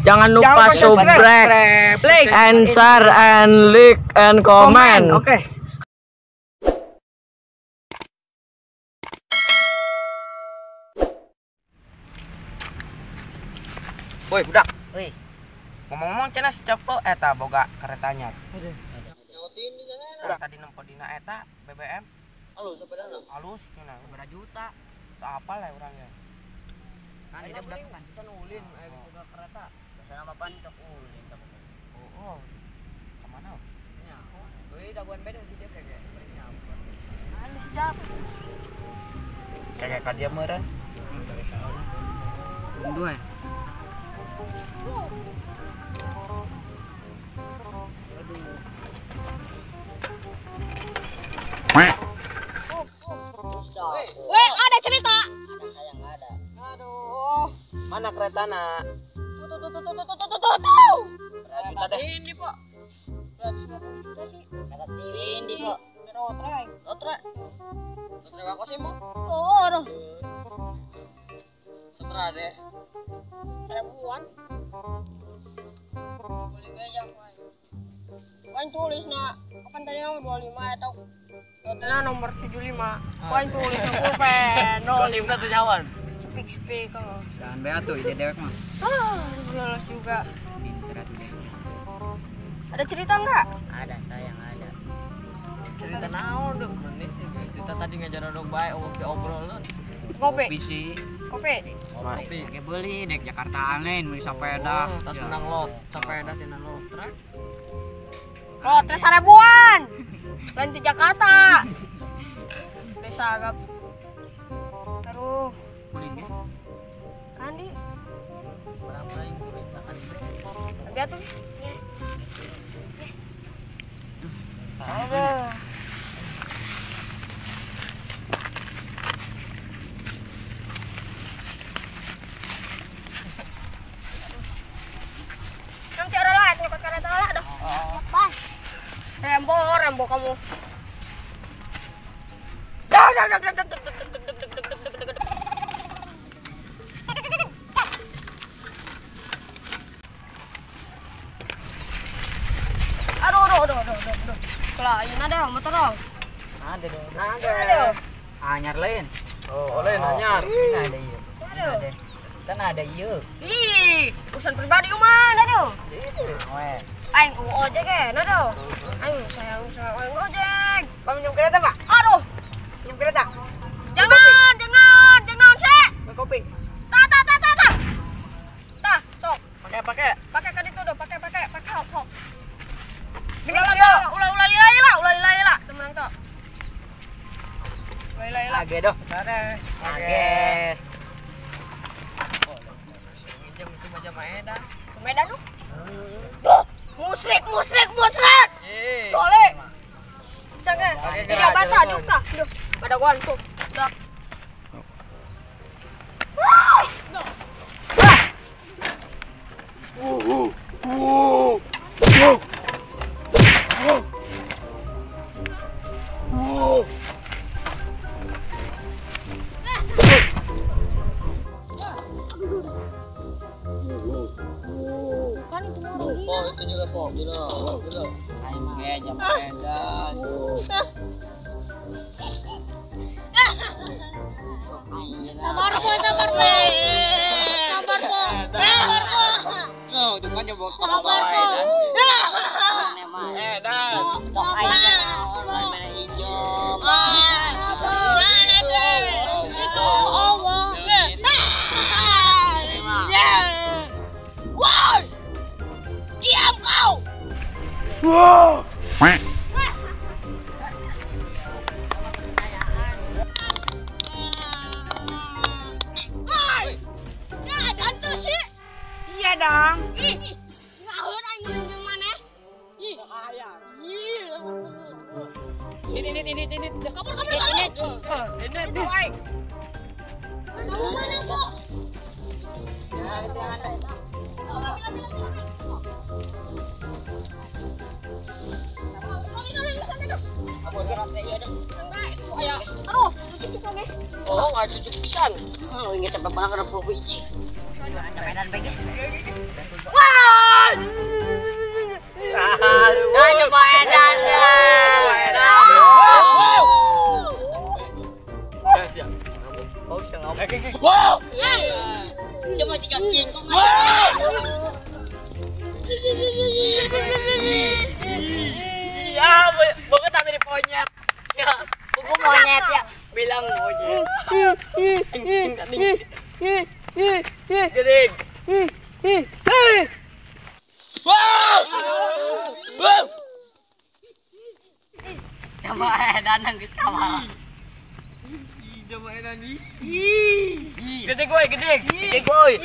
Jangan lupa subscribe, like, and share, and like, and comment. Oke. Woi, budak. Woi. Ngomong-ngomong cenah si Cepo eta boga keretanya. Tadi nempo dina eta BBM. Alus sepedana. Alus cenah berapa juta. Tak apal lah orangnya. Kan dia budak kan kan ulin aya boga kereta. Biasana mah pan tok ulin tok. Oh, oh. Kemana? Nya. Euy daguan beda si dia kege. Anu si Cepo. Kege ka dia meureun. Dua. Weh, ada cerita. Ada sayang ada. Aduh, mana kereta nak? Tuh tuh tuh tuh tuh tuh tuh tuh. Berapa juta deh? Ini kok 250 juta sih. Kata ini kok. Rotre, rotre. Rotre aku sih mau. Oh, aduh. Seberapa deh? 1000-an. Beli aja kan tulis nak, kapan tadi nomor 25 atau totalnya nomor 75. Kan tulis na pulpen. Gosipna teu nyawan. Speak-speak kalau. Jangan bea tuh ide dewek mah. Ah, lolos juga. Pinter atuh dewek. Ada cerita enggak? Ada sayang ada. Cerita naon dong menit cerita tadi ngajar dong bae obrolan. Kopi. Kopi sih. Kopi. Kopi. Oke beli dek Jakarta lain beli sepeda. Oh, tas menang lot, sepeda cenah lotrek. Lotre 1000-an. Lain di Jakarta. Desa agak. Terus. Ulin ge. Kandi. Berapa yang kuring makan Agak tuh. Aduh. Nanti ada lah, nyokot kereta lah dah. Rembo, rembo kamu. Dah, dah, dah, dah, dah, dah, dah, dah, dah, dah. Aduh, aduh, aduh, aduh, aduh. Kelain ada motor dong. Ada deh. Ada. Anyar lain. Oh, lain anyar. Kan ada ieu. Ada. Kan ada ieu. Ih, urusan pribadi uman, aduh. Weh. Aing ojek ya, aduh. Aing sayang sayang aing ojek. Pak minum kereta, Pak? Aduh. Minum kereta. Jangan, jangan, jangan sih. Kopi. Ta ta ta ta ta. Ta, sok. Pakai, pakai. Pakai kan itu dong, pakai, pakai, pakai hop hop. Ulah ulah ulah ulah lila ulah lila lila, temenan tok. Ulah lila lila. Age doh. Age. Jam itu macam Medan. Medan tuh. Tuh, musrik, musrik, musrik. Boleh. Bisa nggak? Ini bata, diuk tah, diuk. Pada gua tuh. Dak. Bukan itu mah orang Oh, itu juga po, gila, gila. Aing ge jam Medan. Sabar po, sabar po. Sabar po. Sabar po. Oh, itu kan nyoba Sabar po. Medan. Tok aing online mana hijau. Itu Allah. Woi! Diam kau! Wow. Woi! Ya, gantu sih. Iya dong. Ih, ngahur aing meunang maneh. Ih. Ih. Ini ini ini ini. Kabur kabur kabur. Ini tuh aing. Kamu mana, Bu? Aduh, cucuk lagi. Oh, nggak cucuk pisan. Oh, ingat sampai pernah kena puluh biji. Medan bege. Wah! Monyet. Ya, buku monyet ya. Bilang monyet. Gede. Wow. Wow. Coba edan geus kamar. Coba edan ih. Gede goy, gede. Gede goy.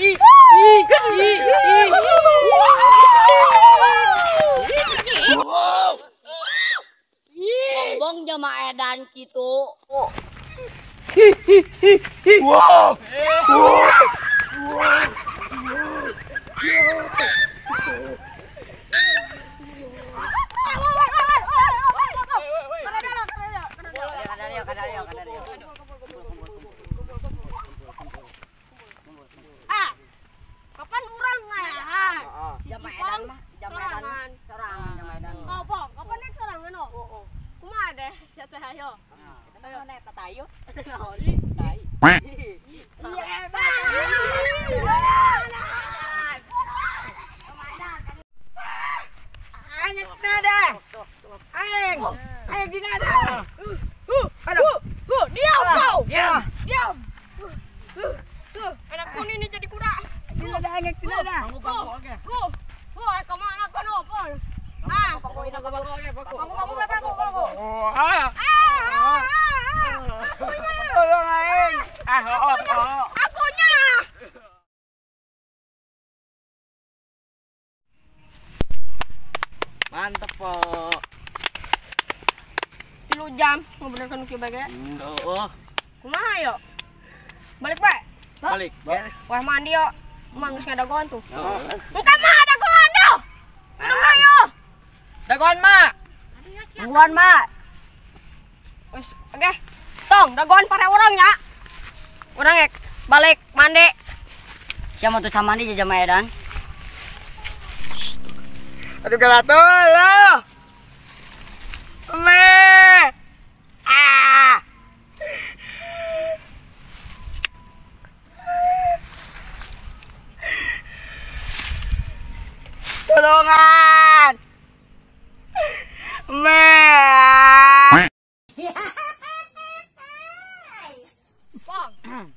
Wow. Bongbong jama edan kitu. Wow. Kapan urang ngayahan? Jama edan mah, jama edan sorangan, jama edan. Oh, pong, kapan nek sorangan oh? Kumaha deh, sia teh ayo. Ayo nek tatayo. Naon tai. Iya, Aing nada. Aing. Aing di nada. Diam kau. Diam. Diam. Anak kuning ini jadi kuda. Tidak ada aing tidak ada. Kemana kau nopo? Ah, kamu kamu. Ah. Tolong aing. Ah, oh. Akunya. Mantep, po. 3 jam ngobrolkan kieu bae. Oh. Kumaha yo? Balik bae. Balik. Wah mandi yo. Emang geus ngadagoan tuh. Engka mah dagoan do. Minum yo. Dagoan, Mak. Dagoan, Mak. Wis, oke. Tong, dagoan pare urang nya. Urang ek balik mandi. Siapa tuh sama mandi jama edan? Aduh gelato lo. Me. Ah. Tolongan. Me. Pong,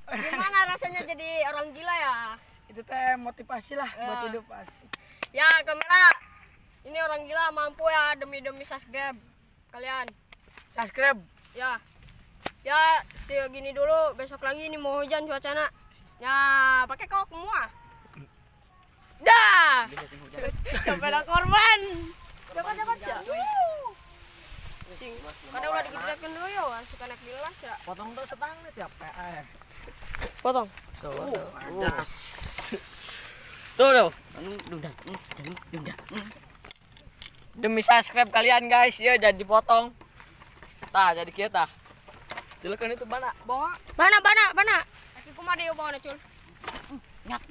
gimana rasanya jadi orang gila ya? Itu teh motivasi lah buat hidup asik. Ya kamera. Ini orang gila mampu ya demi subscribe kalian. Subscribe. Ya. Ya, segini dulu, besok lagi ini mau hujan cuacana. Ya, pakai kok semua. Dah. Sampai ada korban. Jaga-jaga ya. Sing. Kada ulah digedrekeun dulu ya, suka naik bilas ya. Potong tuh setang siap eh. Potong. Tuh tuh. Demi subscribe kalian guys, ya jadi potong. Tah, jadi kieu tah. Jelekeun itu bana. Bawa. Bana. Aki kumaha deui bawa cul. Nyak.